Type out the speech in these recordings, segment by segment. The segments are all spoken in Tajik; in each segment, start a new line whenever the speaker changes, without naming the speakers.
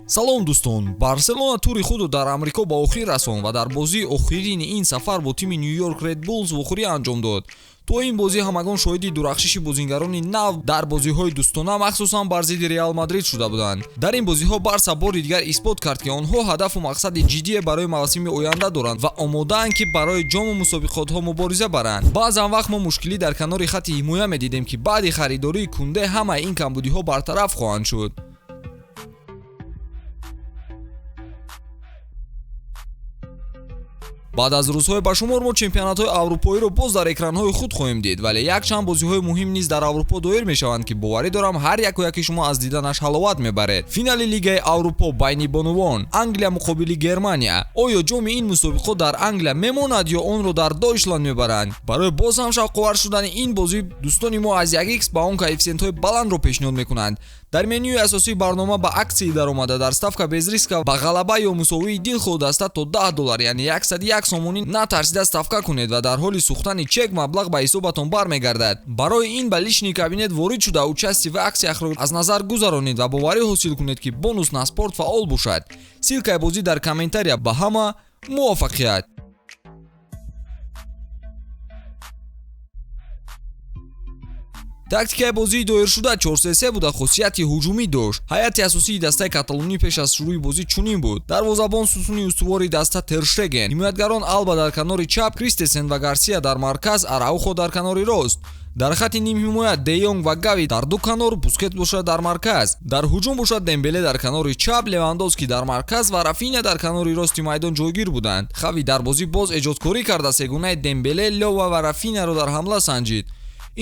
Салом дӯстон, Барселона тури худро дар Амрико ба охир расонд ва дар бозии охирини ин сафар бо тими Нью-Йорк Ред Буллз вохӯрӣ анҷом дод. То ин бозӣ ҳамагон шоҳиди дурахшиши бозингарони нав дар бозиҳои дӯстона, махсусан бар зидди Реал Мадрид шуда буданд. Дар ин бозиҳо Барса бори дигар исбот кард, ки онҳо ҳадафу мақсади ҷиддие барои мавсими оянда доранд ва омодаанд, ки барои ҷому мусобиқотҳо мубориза баранд. Баъзан вақт мо мушкилӣ дар канори хатти ҳимоя медидем, ки баъди харидории Кунде ҳамаи ин камбудиҳо бартараф хоҳанд шуд. Баъд аз рӯзҳои ба шумор мо чемпионатҳои аврупоиро боз дар экранҳои худ хоҳем дид, вале якчанд бозиҳои муҳим низ дар Аврупо доир мешаванд, ки боварӣ дорам, ҳар яку яки шумо аз диданаш ҳаловат мебаред. Финали Лигаи Аврупо байни бонувон, Англия муқобили Германия. Оё ҷоми ин мусобиқот дар Англия мемонад ё онро дар Дойчланд мебаранд? Барои боз ҳам шавқовар шудани ин бозӣ дӯстони мо аз 1x ба он коэффисиентҳои баландро пешниҳод мекунанд. Дар менюи асосии барнома ба аксии даромада дар ставка без риска ба ғалаба ё мусовии дилхоҳ даста то $10, яъне 101 сомонӣ натарсида ставка кунед ва дар ҳоли сӯхтани чек маблағ ба ҳисобатон бармегардад. Барои ин ба личный кабинет ворид шуда, участие в акцияхро аз назар гузаронед ва боварӣ ҳосил кунед, ки бонус на спорт фаъол бошад. Ссылкаи бозӣ дар комментария. Ба ҳама муваффақият! Тактикаи бозии доиршуда 4-3-3 буда, хусусияти ҳуҷумӣ дошт. Ҳайати асосии дастаи каталонӣ пеш аз шурӯи бозӣ чунин буд: дарвозабон, сутуни устувори даста Терштеген, ҳимоятгарон Алба дар канори чап, Кристенсен ва Гарсия дар марказ, Араухо дар канори рост. Дар хатти нимҳимоя Де Йонг ва Гави дар ду канор, Бускет бошад дар марказ. Дар ҳуҷум бошад Дембеле дар канори чап, Левандовски дар марказ ва Рафиня дар канори рости майдон ҷойгир буданд. Хави дар бозӣ боз эҷодкорӣ карда, сегунаи Дембеле, Лёва ва Рафиняро дар ҳамла санҷид.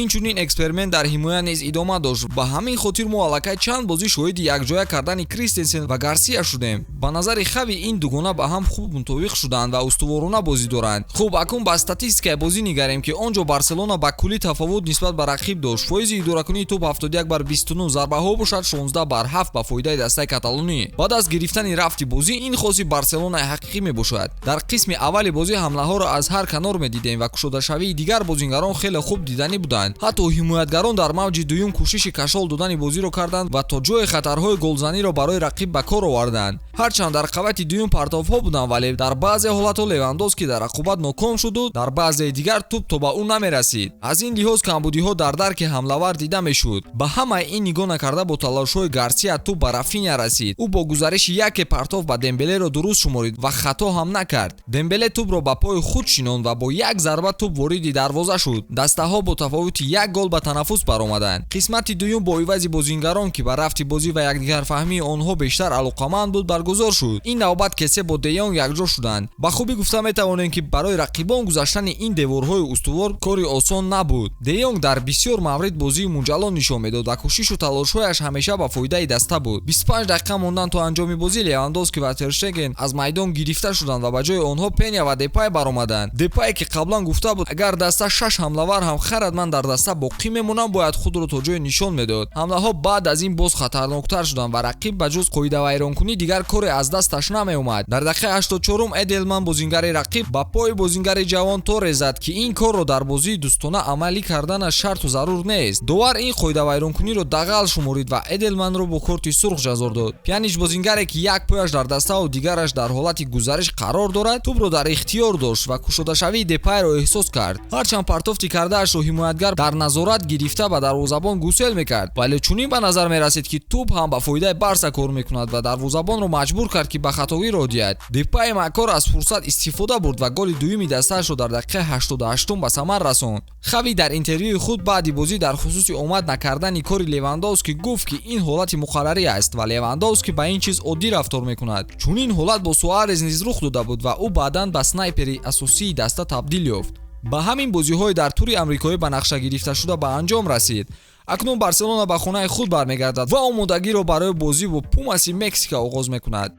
Инчунин эксперимент дар ҳимоя низ идома дошт. Ба ҳамин хотир мо аллакай чанд бозӣ шоҳиди якҷоя кардани Кристенсен ва Гарсия шудем. Ба назари Хави ин дугона ба ҳам хуб мутобиқ шуданд ва устуворона бозӣ доранд. Хуб, акнун ба статистикаи бозӣ нигарем, ки он ҷо Барселона ба куллӣ тафовут нисбат ба рақиб дошт. Фоизи идоракунии тӯб 71 бар 29, зарбаҳо бошад 16 бар 7 ба фоидаи дастаи каталонӣ. Баъд аз гирифтани рафти бозӣ ин хоси Барселонаи ҳақиқӣ мебошад. Дар қисми аввали бозӣ ҳамлаҳоро аз ҳар канор медидем ва кушодашавии дигар бозингарон хеле хуб диданӣ буданд. Ҳатто ҳимоятгарон дар мавҷи дуюм кӯшиши кашол додани бозиро карданд ва то ҷое хатарҳои голзаниро барои рақиб ба кор оварданд. Ҳарчанд дар қабати дуюм партовҳо буданд, вале дар баъзе ҳолатҳо Левандовски дар рақобат ноком шуду дар баъзеи дигар тӯб то ба ӯ намерасид. Аз ин лиҳоз камбудиҳо дар дарки ҳамлавар дида мешуд. Ба ҳамаи ин нигоҳ накарда, бо талошҳои Гарсия тӯб ба Рафиня расид. Ӯ бо гузариши яке партов ба Дембелеро дуруст шуморид ва хато ҳам накард. Дембеле тӯбро ба пои худ шинонд ва бо як зарба тӯб вориди дарвоза шуд. Дастаҳо бо тафовути як гол ба танаффус баромаданд. Қисмати дуюм бо ивази бозингарон, ки ба рафти бозӣ ва якдигарфаҳмии онҳо бештар алоқаманд буд, баргузор шуд. Ин навбат Кесе бо Де Йонг якҷо шуданд. Ба хубӣ гуфта метавонем, ки барои рақибон гузаштани ин деворҳои устувор кори осон набуд. Де Йонг дар бисёр маврид бозии мунҷалон нишон медод ва кӯшишу талошҳояш ҳамеша ба фоидаи даста буд. 25 дақиқа мондан то анҷоми бозӣ Левандовски ва Терштеген аз майдон гирифта шуданд ва ба ҷои онҳо Пеня ва Депай баромаданд. Депай, ки қаблан гуфта буд, агар даста шаш ҳамлавар ҳам харад, ман дар даста боқӣ мемонам, бояд худро то ҷое нишон медод. Ҳамлаҳо баъд аз ин боз хатарноктар шуданд ва рақиб ба ҷуз қоидавайронкунӣ дигар коре аз дасташ намеомад. Дар дақиқаи 84-ум Эделман, бозингари рақиб, ба пои бозингари ҷавон Торре зад, ки ин корро дар бозии дӯстона амалӣ карданаш шарту зарур нест. Довар ин қоидавайронкуниро дағал шуморид ва Эделманро бо корти сурх ҷазо дод. Пянич, бозингаре ки як пояш дар даставу дигараш дар ҳолати гузариш қарор дорад, тӯбро дар ихтиёр дошт ва кушодашавии Депайро эҳсос кард. Ҳарчанд партофти кардаашро ҳимоятгар дар назорат гирифта ба дарвозабон гусел мекард, вале чунин ба назар мерасид, ки тӯб ҳам ба фоидаи Барса кор мекунад ва дарвозабонро маҷбур кард, ки ба хатогӣ роҳ диҳад. Депай макор аз фурсат истифода бурд ва голи дуюми дастаашро дар дақиқаи 88-ум ба самар расонд. Хави дар интервюи худ баъди бозӣ дар хусуси омад накардани кори Левандовски гуфт, ки ин ҳолати муқаррарӣ аст ва Левандовски ба ин чиз оддӣ рафтор мекунад. Чунин ҳолат бо Суарез низ рух дода буд ва ӯ баъдан ба снайпери асосии даста табдил ёфт. Ба ҳамин бозиҳои дар тури амрикоӣ ба нақша гирифташуда ба анҷом расид. Акнун Барселона ба хонаи худ бармегардад ва омодагиро барои бозӣ бо Пумаси Мексика оғоз мекунад.